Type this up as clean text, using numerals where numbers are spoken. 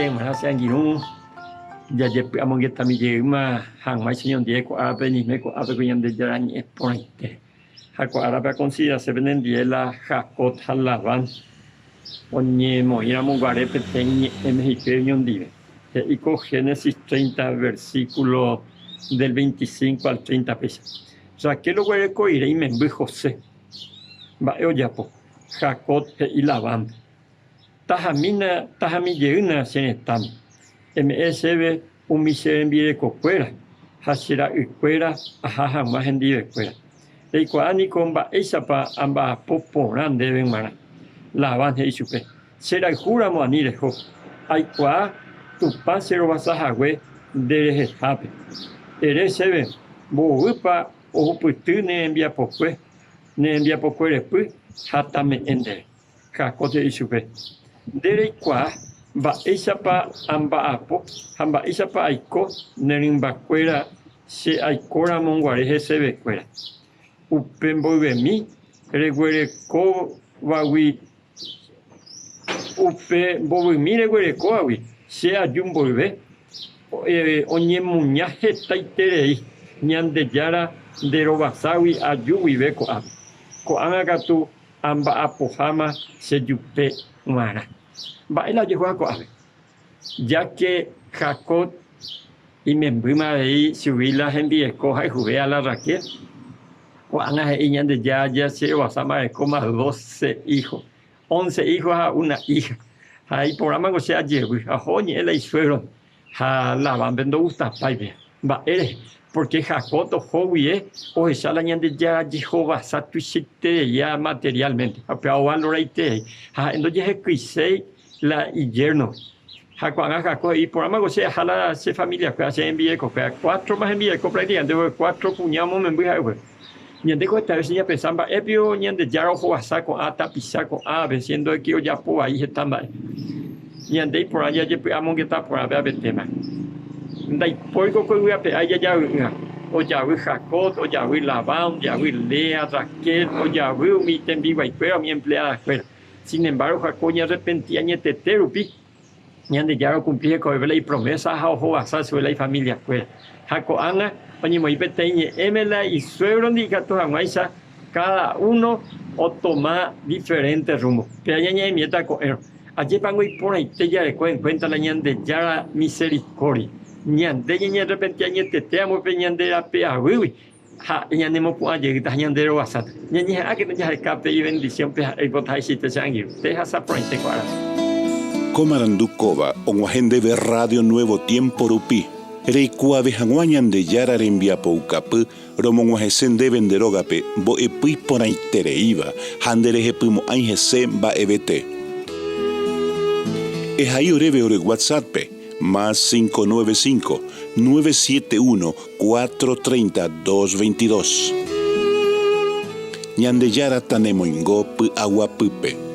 g̃uarã che angirũ jajepy'amongetami jeýma hag̃uáicha ñandéve ko árape ñaime ko'ápe ko Ñandejára ñe'ẽ porãite. Ha ko árape akonsiderase penendie la Jacob ha Labán oñemoĩramo guare peteĩ ñe'ẽme hikuái oñondive. He'i ko Génesis 30 versículo del 25 al 30 péicha, Raquel oguereko rire imemby José, mba'e ojapo? Jacob he'i Labánpe, Tahamína, tahami jeýna che retãme. Eme'ẽ chéve umi che rembirekokuéra ha che ra'ykuéra aha hag̃ua hendivekuéra. Reikuaa niko mba'éichapa amba'apo porã ndéve g̃uarã. Labán he'i chupe, Che rayhúramo ani reho, aikuaa Tupã che rovasa hague nde rehehápe. Ere chéve mbovýpa ohupyty ne rembiapokue, ne rembiapokue repy ha tame'ẽ ndéve. Jacob he'i chupe, Nde reikuaa mba'éichapa amba'apo ha mba'éichapa aiko ne rymbakuéra che aikóramo guare hesevekuéra. Upe mboyvemi reguerekóvagui upe mbovymi reguerekóvagui che aju mboyve oñemuña hetaiterei Ñandejára nde rovaságui aju guive ko'ápe. Ko'ág̃a katu amba'apoháma che jupe g̃uarã. Mba'e la ojehuha ko'ápe? Ja ke Jacob imembýma avei chugui la hembireko ha'ehuvéva la Raquel, ko'ág̃a he'i Ñandejára ja che ovasáma arekóma doce hijo, once hijo ha una hija. Ha iporãmango che ajevy ha oho oñe'ẽ la isuégro Ha Labánpe ndogustapái péva. Mba'ére? Pórke Jacob oho guive ohecha la Ñandejára jehovasa tuichaitereia materiálmente, ha upéva ovaloraiterei. Ha ha'e ndojehekyiséi la ijérnogui. Ha ko'ág̃a Jacob he'i, Iporãmako che aha la che familiakuéra, che rembirekokuéra. Cuátroma hembireko prácticamente, pórke cuatro kuña omomemby ha'e upépe. Ñande ko heta vése ñapensa mba'e pio Ñandejára ohovasa ko'ã tapicha ko'ãvape, siéndo de ke ojapo vai heta mba'e. Ñande iporã jajepy'amongeta porã pe apetéma. Ndaipóiko ko yvy ape ári jajavy'ỹva. Ojavy Jacob, ojavy Labán, ojavy Lea, Raquel, ojavy umi tembiguaikuéra, umi empleadakuéra. Sin embargo, Jacob oñearrepenti añetete rupi Ñandejára okumpli hekovépe la ipromésa ha ohovasa chupe la ifamiliakuéra. Ha ko'ág̃a oñemoĩ peteĩ ñe'ẽme la isuégrondi ikatu hag̃uáicha káda uno otoma diferénte rrúmbo. Péva ñañe'ẽmiéta ko'ẽrõ. Ajépango iporãite jareko enkuénta la Ñandejára miserikórdia. Ñande ñañearrepenti añetetéramo pe ñande rape'avýgui Ha ñanemopu'ã jeýta ha ñande rovasáta. Ñañeha'ãkena jaheka pe ivendisión pe ha'e oipotahaichaite che angirũ. Pehasa porãite ko árape. Ko marandu kóva og̃uahẽ ndéve Radio Nuevo Tiempo rupi, reikuaave hag̃ua Ñandejára rembiapoukapy romog̃uahẽse ndéve nde rógape mbo'epy iporãitereíva ha nderehepymo'ãi hese mba'evete. Ehai oréve ore WhatsApp-pe, más 595 971 4:30 2:22. Ñandejára tanemoingo py'aguapýpe.